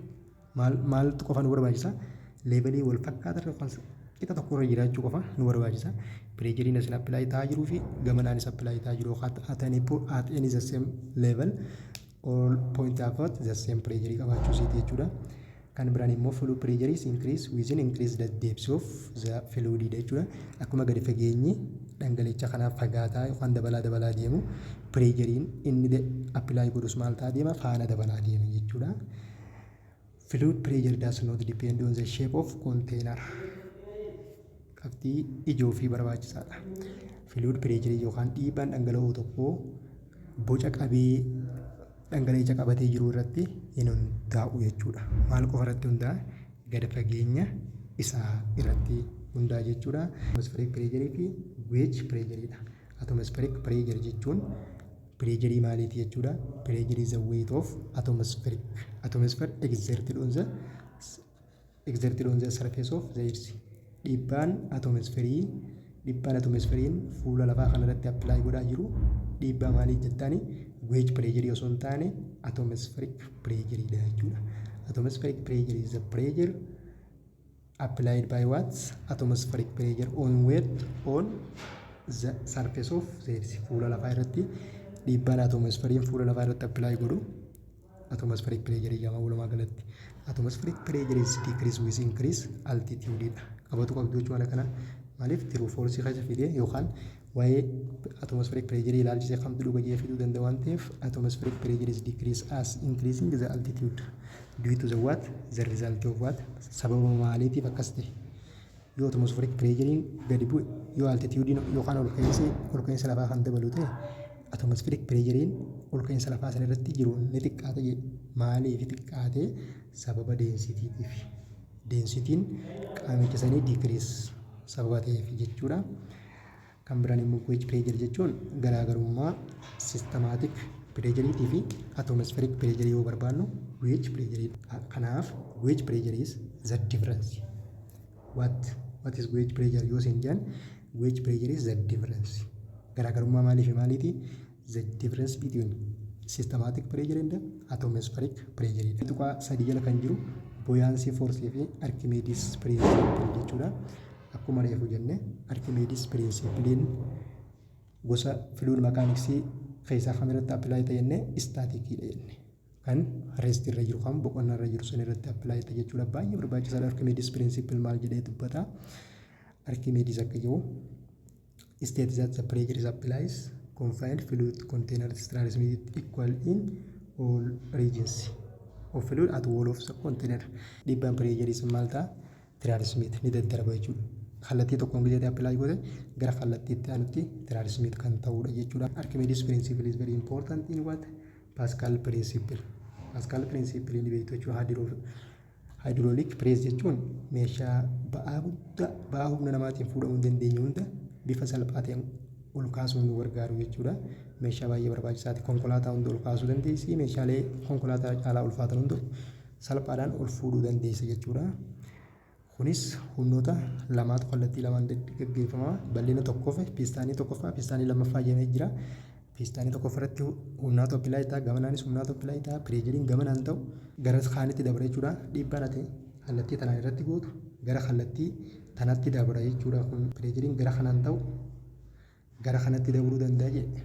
maal maaltu qofa nu barbaachisa? Levelii wal fakkaataa irra yookaan qixa tokko irra jiraachuu qofa nu barbaachisa. Pressureiin asin apply ta'aa jiruu fi gamanaanis apply ta'aa jiru at any the same level, all point about the same pressure qabaachuu isiiti jechuudha. Kan biraan immoo fluid pressure is increase within increase the depth of the fluid jechuudha. Akkuma gadi fageenyi dhangala'icha kanaaf fagaataa yookaan dabalaa dabalaa deemu, pressureiin inni apply godhus maal ta'aa deema? Faana dabalaa deema jechuudha. Fluid pressure does not depend on the shape of container. Qabxii ijoo fi barbaachisaadha. Fluid pressure yookaan dhiibbaan dhangala'oo tokkoo boca qabee dhangala'icha qabatee jiru irratti hin hundaa'u jechuudha. Maal qofa irratti hundaa'a? Gad fageenya isaa irratti hundaa'a jechuudha. Atmospheric pressure fi gauge pressure dha. Atmospheric pressure jechuun pressureii maaliiti jechuudha? Pressure is the weight of atmospheric atmosphere exerted on the surface of the earth. Dhiibbaan atmosferii, dhiibbaan atmosferiin fuula lafaa kanarratti apply godhaa jiru dhiibbaa maalii jettaani? Gauge pressure osoo hin taane atmospheric pressure dha jechuudha. Atmospheric pressure is the pressure applied by what? Atmospheric pressure on weight on the surface of the earth. Fuula lafaa irratti dhiibbaan atmosferiin fuula lafaa irratti apply godhu atmospheric pressure jedhama walumaa galatti. Atmospheric pressure is decrease with increase altitude dha. Qabatu qabdu jechuudha kana. Maaliif true false keessa fidee yookaan waa'ee atmospheric pressure ilaalchisee kamtu dhuga jee fiduu danda'a waan ta'eef, atmospheric pressure is decrease as increasing the altitude due to the what? The result of what? Sababa maaliitiif akkas ta'e? Yoo atmospheric pressure gadi bu'e, yoo altitude yookaan ol ka'iinsa lafaa kan dabalu ta'e, atmospheric pressure ol ka'iinsa lafaa sana irratti jiru ni xiqqaata jedhe. Maaliif xiqqaate? Sababa densitytiif. Densityn qaamicha sanii decrease sababa ta'eef jechuudha. Kan biraan immoo gauge pressure jechuun garaagarummaa systematic pressureiitii fi atmospheric pressure yoo barbaannu gauge pressure. Kanaaf gauge pressure is the difference. What is gauge pressure yoo isin jedhan, gauge pressure is the difference. Garaagarummaa maalii fi maaliiti? The difference between systematic pressure and atmospheric pressure. 3.3 jala kan jiru buoyancy force fi Archimedes principle jechuudha. Akkuma reefu jenne, Archimedes principleiin gosa fluid mechanicsii keessaa kam irratti apply ta'e jenne? Staticiidha jenne. Kan rest irra jiru, kan boqonnaa irra jiru sun irratti apply ta'e jechuudha. Baay'ee barbaachisaadha. Archimedes principle maal jedhee dubbata? Archimedes akka jedhu, state that the pressure is applies confined fluid container is transmitted equal in all regions of fluid at wall of the container. Dhiibbaan pressureii maal ta'a? Transmit, ni daddarba jechuudha. Kallattii tokkoon gisee apply goote gara kallattii itti aanutti transmit kan ta'udha jechuudha. Archimedes principle is very important in what? Pascal principle. Pascal principle ni beektu jechuudha. Hydraulic press jechuun meeshaa ba'aa guddaa, ba'aa humna namaatiin fuudhamuu hin dandeenye hunda bifa salphaa ta'een ol kaasuun nu gargaaru jechuudha. Meeshaa baay'ee barbaachisaati. Konkolaataa hunda ol kaasuu dandeessi. Meeshaalee konkolaataa caalaa ulfaatan hunda salphaadhaan ol fuudhuu dandeessa jechuudha. Kunis humnoota lamaatu kallattii lamaan gaggeeffama. Bal'ina tokkoof pistonii tokkoffaa, pistonii lammaffaa jedhamee jira. Pistonii tokkoffaa irratti humnaatu apply ta'a, gamanaanis humnaatu apply ta'a. Pressureiin gamanaan ta'u gara kaanitti dabra jechuudha. Dhiibbaan ati kallattii tanaan irratti gootu gara kallattii tanatti dabra jechuudha. Kun pressureiin gara kanaan ta'u gara kanatti dabruu danda'a jedhe.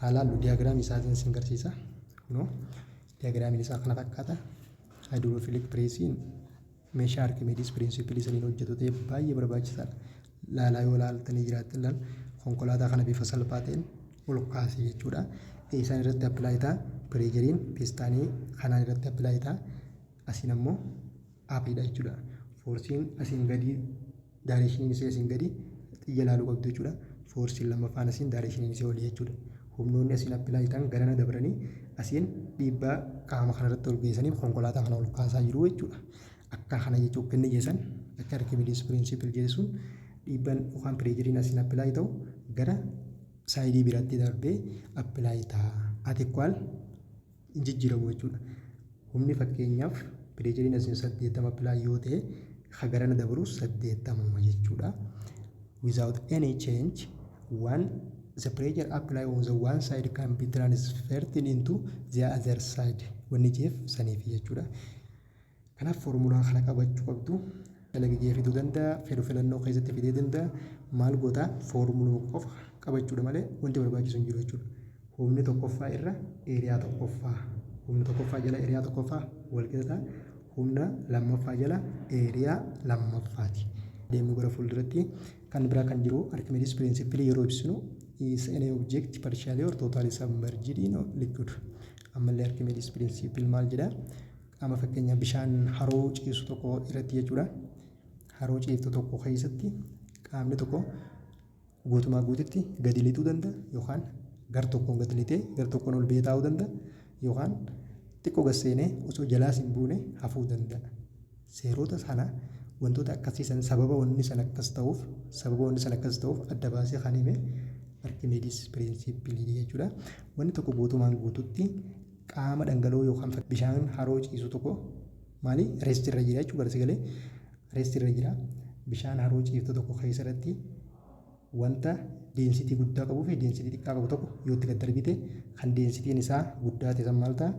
Haalaan diagramii isaatiin sin garsiisa. Kunoo diagramiin isaa kana fakkaata. Hydraulic pressiin meeshaa Archimedes principleii saniin hojjetu ta'ee baay'ee barbaachisaadha. Laalaa yoo laaltanii jiraattan laal, konkolaataa kana bifa salphaa ta'een ol kaase jechuudha. Isaan irratti apply ta'a. Pressureiin pistonii kanaan irratti apply ta'a. Asiin ammoo upiidha jechuudha. Forceiin asiin gadi, directioniin isee asiin gadi xiyya laaluu qabdu jechuudha. Forceiin lammaffaan asiin directioniin isee olii jechuudha. Humnoonni asiin apply ta'an garana dabranii asiin dhiibbaa qaama kanarratti ol geessanii konkolaataa kana ol kaasaa jiru jechuudha. Akka kana jechuun kenni geessan akka Archimedes principle jedhu dhiibbaan yookaan pressureiin asiin apply ta'u gara sideii biraatti darbee apply ta'a. Ati equal hin jijjiiramu jechuudha. Humni fakkeenyaaf pressureiin asiin 80 apply yoo ta'e, garana dabru 80 jechuudha. Without any change, one the pressure apply on the one side can be transferred into the other side wanni jeef saniif jechuudha. Kanaaf foormulaa kana qabachuu qabdu. Dalagee fiduu danda'a, fedhu filannoo keessatti fidee danda'a. Maal goota? Foormuluma qofa qabachuudha malee wanti barbaachisu hin jiru jechuudha. Humni tokkoffaa irra area tokkoffaa. Humni tokkoffaa jala area tokkoffaa wal qixa ta'a. Humna lammaffaa jala area lammaffaati. Deemnu gara fuulduratti kan biraa kan jiru Archimedes principle yeroo ibsinu is any object partially or totally submerged in liquid. Ammallee Archimedes principle maal jedhaa? Qaama fakkeenya bishaan haroo ciisu tokko irratti jechuudha. Haroo ciiftu tokko keessatti qaamni tokko guutumaa guututti gadi lixuu danda'a yookaan gar tokkoon gadi lixee gar tokkoon ol ba'ee taa'uu danda'a yookaan xiqqoo gad seenee osoo jalaas hin buune hafuu danda'a. Seerota sana, wantoota akkasii san, sababa wanni san akkas ta'uuf adda baasee kan hime Archimedes principle jechuudha. Wanni tokko guutumaan guututti qaama dhangala'oo yookaan bishaan haroo ciisu tokko maali, rest irra jira jechuudha, galee rest irra jira. Bishaan haroo ciiftu tokko keessatti wanta density guddaa qabuu fi density xiqqaa qabu tokko yoo itti gad darbite, kan densityn isaa guddaa ta'e san maal ta'a?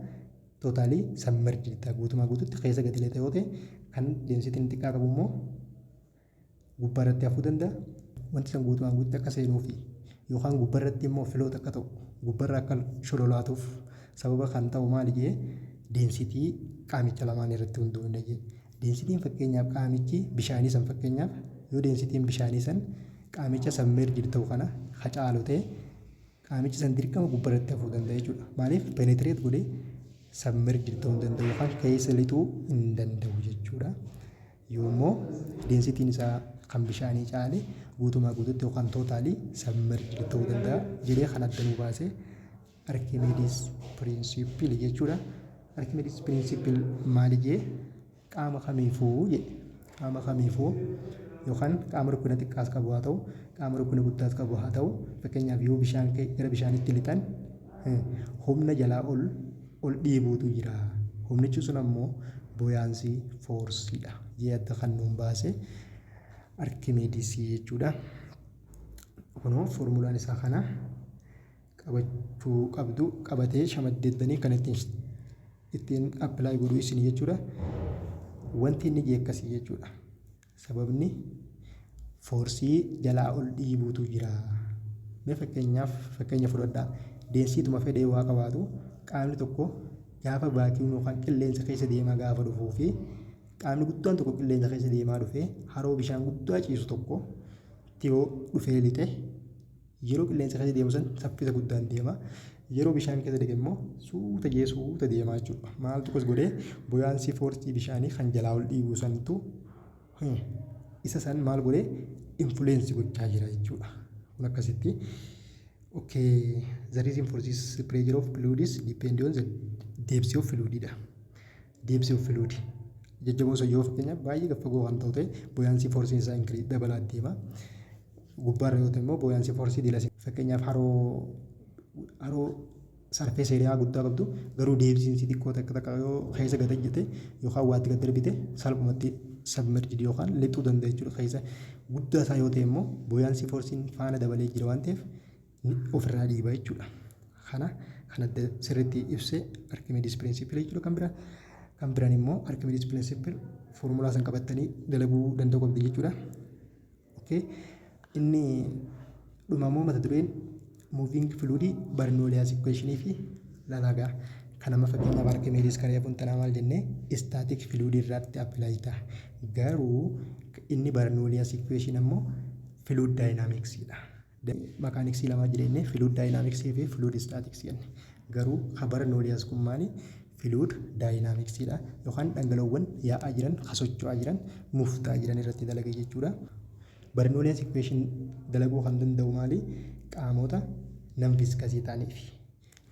Totally submerged ta'a, guutumaa guututti keessa gadi lixa yoo ta'e, kan densityn xiqqaa qabu immoo gubbaa irratti hafuu danda'a. Wanti san guutumaan guututti akka seenuu fi yookaan gubbaa irratti immoo float akka ta'u, gubbaarra akka shololaatuuf sababa kan ta'u maali jee? Density qaamicha lamaan irratti hundoofne jee. Densityn fakkeenyaaf qaamichi bishaanii san, fakkeenyaaf yoo densityn bishaanii san qaamicha submerged ta'u kana hacaalu ta'e, qaamichi san dirqama gubbaarratti hafuu danda'a jechuudha. Maaliif? Penetrate godhee submerged ta'uu hin danda'u yookaan keessa lixuu hin danda'u jechuudha. Yoommoo densityn isaa kan bishaanii caale, guutumaa guututti yookaan totally submerged ta'uu danda'a jedhee kan adda nuu baase Archimedes principle jechuudha. Archimedes principle maali jee? Qaama kamiifuu jedhe, qaama kamiifuu yookaan qaama rukkina xiqqaas qabu haa ta'u, qaama rukkina guddaas qabu haa ta'u, fakkeenyaaf yoo bishaan gara bishaanitti lixan humna jalaa ol ol dhiibuutu jira. Humnichi sun ammoo buoyancy forceiidha jee adda kan nuun baase Archimedesii jechuudha. Kunoo foormulaan isaa kana qabachuu qabdu, qabatee shamaddeettanii kan ittiin apply godhuu isin jechuudha. Wanti inni jee akkasii jechuudha. Sababni force jalaa ol dhiibuutu jira. Mee fakkeenyaaf fakkeenya fudhadhaa. Densituma fedhee waa qabaatu, qaamni tokko gaafa vacuum yookaan qilleensa keessa deemaa gaafa dhufuu fi qaamni guddaan tokko qilleensa keessa deemaa dhufee haroo bishaan guddaa ciisu tokko yoo dhufee lixe, yeroo qilleensa keessa deemu san saffisa guddaan deema. Yeroo bishaan keessa deemu immoo suuta jee suuta deemaa jechuudha. Maaltu akkas godhee? Buoyancy force bishaanii kan jalaa ol dhiibu santu isa san maal godhee influence gochaa jira jechuudha. Kun akkasitti. Okay, the reason for this pressure of fluid is depend on the depth of fluid dha. Depth of fluid. Jajjaboon sun yoo fakkeenyaaf baay'ee gad fagoo kan ta'u ta'e, buoyancy forceiin isaa increase dabalaa deema. Gubbaarra yoo ta'e immoo buoyancy force dilas. Fakkeenyaaf haroo surface area guddaa qabdu garuu depthiinsi xiqqoo takka takka yoo keessa gad ejjete yookaan waatti gad darbite, salphumatti submerged yookaan lixuu danda'a jechuudha keessa. Guddaa isaa yoo ta'e immoo buoyancy forceiin faana dabalee jira waan ta'eef ofirraa dhiiba jechuudha. Kana kan adda sirriitti ibsee Archimedes principle jechuudha. Kan biraan immoo Archimedes principle foormulaa san qabattanii dalaguu danda'u qabdi jechuudha. Okay. Inni dhumamoo mata dureen moving fluid, Bernoulli's equation fi lalagaa. Kan amma fakkeenyaaf Archimedes kan reefuun tanaa maal jennee? Static fluid irratti apply ta'a. Garuu inni Bernoulli's equation ammoo fluid dynamicsiidha. Mechanics lamaa jireenya, fluid dynamics fi fluid statics jenne. Garuu kan Bernoulli's kun maali? Fluid dynamicsiidha yookaan dhangala'oowwan yaa'aa jiran, ka socho'aa jiran, move ta'aa jiran irratti dalaga jechuudha. Bernoulli's equation dalaguu kan danda'u maali? Qaamota non viscous ta'aniif,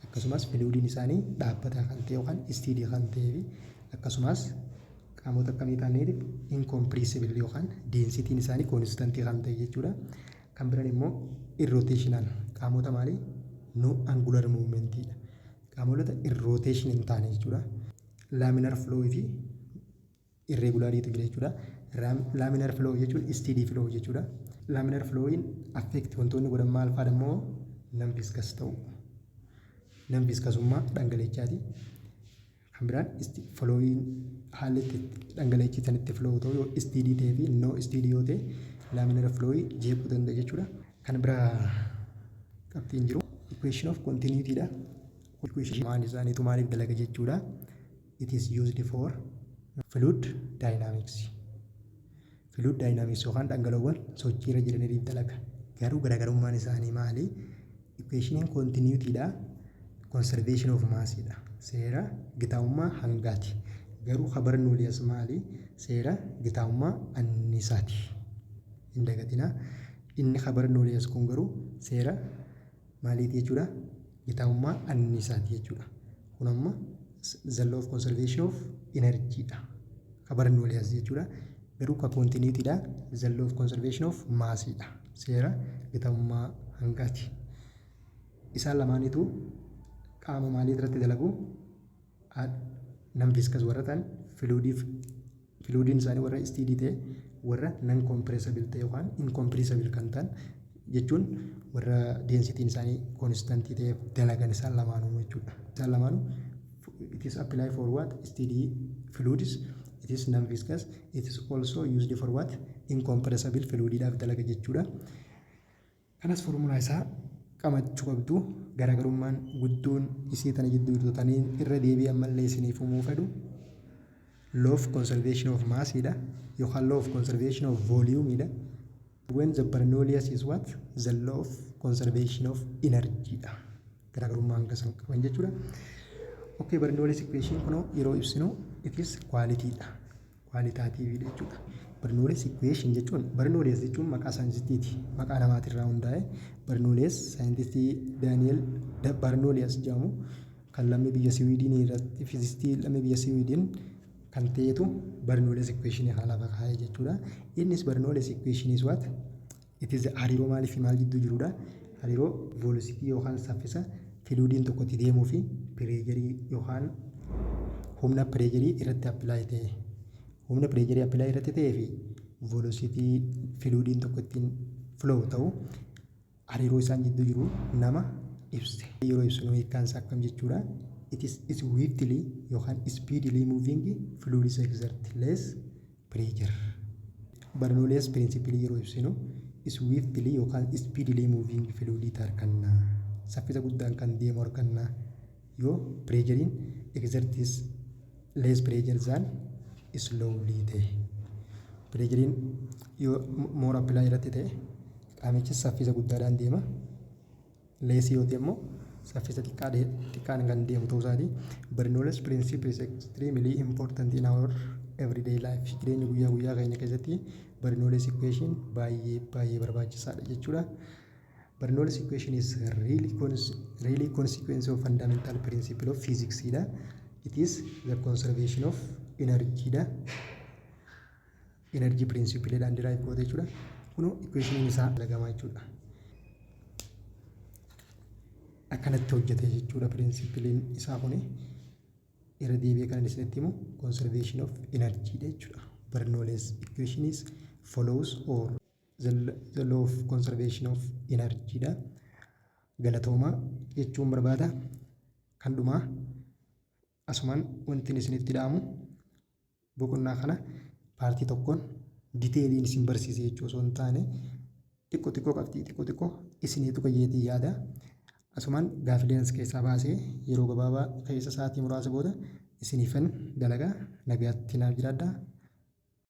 akkasumas fluidiin isaanii dhaabbataa kan ta'e yookaan steady kan ta'ee fi akkasumas qaamota akkamii ta'aniif? Incompressible yookaan densityn isaanii constant kan ta'e jechuudha. Kan biraan immoo irrotational qaamota maali? No angular movementiidha. Qaamota irrotation hin taane jechuudha. Laminar flow fi irregulariitu jira jechuudha. Laminar flow jechuun steady flow jechuudha. Laminar flowiin affect wantoonni godhan maal fa'aadha immoo? Non viscous ta'u. Non viscousummaa dhangala'ichaa. Kan biraan flowiin haalli itti dhangala'ichi san itti flow ta'u yoo steady ta'ee fi no steady yoo ta'e, laminar flow jeequu danda'a jechuudha. Kan biraa qabxiin jiru equation of continuity dha. Equation maal isaaniitu maaliif dalaga jechuudha? It is used for fluid dynamics. Fluid dynamics yookaan dhangala'oowwan sochiirra jiraniif dalaga. Garuu garaagarummaan isaanii maali? Equationiin continuity dha. Conservation of mass dha. Seera gitaa'ummaa hangaati. Garuu ka Bernoullias maali? Seera gitaa'ummaa anniisaati. Hin dagatinaa. Inni ka Bernoullias kun garuu seera maaliiti jechuudha? Gitaa'ummaa anniisaati jechuudha. Kun amma the law of conservation of energy dha. Ka Bernoullias jechuudha. Garuu ka continuity dha. The law of conservation of mass dha. Seera gitaa'ummaa hangaati. Isaan lamaanitu qaama maalii irratti dalagu? Non viscous warra ta'an, fluidiif fluidiin isaanii warra steady ta'e, warra non compressible ta'e yookaan incompressible kan ta'an jechuun warra densityn isaanii constantii ta'eef dalagan isaan lamaanuu jechuudha. Isaan lamaanuu it is apply for what? Steady fluids. It is non viscous. It is also used for what? Incompressible fluidiidhaaf dalaga jechuudha. Kanas formulaa isaa qabachuu qabdu. Garaagarummaan guddoon isii tana jidduu jirtu taniin irra deebi'ee ammallee isiniif himuu fedhu law of conservation of mass dha yookaan law of conservation of volume dha. When the Bernoulli's is what? The law of conservation of energy dha. Garaagarummaa hanga san qaban jechuudha. Okay, Bernoulli's equation kunoo yeroo ibsinu it is quality dha. Qualitative dha jechuudha. Bernoulli's equation jechuun, Bernoulli's jechuun maqaa saayintistiiti. Maqaa namaatirraa hundaa'e. Bernoulli's saayintistii Daani'el Bernoulli's jedhamu kan lammii biyya Siwiidin irratti, fiizistii lammii biyya Siwiidin kan ta'etu Bernoulli's equation kana lafa kaa'e jechuudha. Innis Bernoulli's equation is what? It is hariiroo maalii fi maal gidduu jirudha? Hariiroo velocity yookaan saffisa fluidiin tokko itti deemuu fi pressurii yookaan humna pressurii irratti apply ta'e. Humna pressurii apply irratti ta'ee fi velocity fluidiin tokko ittiin flow ta'u hariiroo isaan gidduu jiru nama ibse. Yeroo ibsinu hiikkaan isaa akkam jechuudha? It is swiftly yookaan speedily moving fluids exert less pressure. Bernoulli's principle yeroo ibsinu swiftly yookaan speedily moving fluid arganna. Saffisa guddaan kan deemu arganna. Yoo pressuriin exerts less pressure than slowly ta'e. Pressuriin yoo more apply irratti ta'e qaamichi saffisa guddaadhaan deema. Lessii yoo ta'e immoo saffisa xiqqaan kan deemu ta'uu isaati. Bernoulli's principle is extremely important in our everyday life. Jireenya guyyaa guyyaa keenya keessatti Bernoulli's equation baay'ee baay'ee barbaachisaadha jechuudha. Bernoulli's equation is really consequence of fundamental principle of physics dha. It is the conservation of energy dha. Energy principle dhaan derive goote jechuudha. Kunoo equationiin isaa dalagamaa jechuudha. Akkanatti hojjete jechuudha principleiin isaa kuni. Irra deebi'ee kan isinitti himu conservation of energy dha jechuudha. Bernoulli's equation is follows or the law of conservation of energy dha. Galatoomaa jechuun barbaada. Kan dhumaa asumaan wanti isinitti dhaamu, boqonnaa kana partii tokkoon detailiin isin barsiise jechuu osoo hin taane, xiqqoo xiqqoo qabxii xiqqoo xiqqoo isiniitu qayyeetii yaada. Asumaan gaafileen as keessaa baasee yeroo gabaabaa keessa sa'aatii muraasa booda isiniifan dalagaa. Nagaatti naaf jiraadhaa.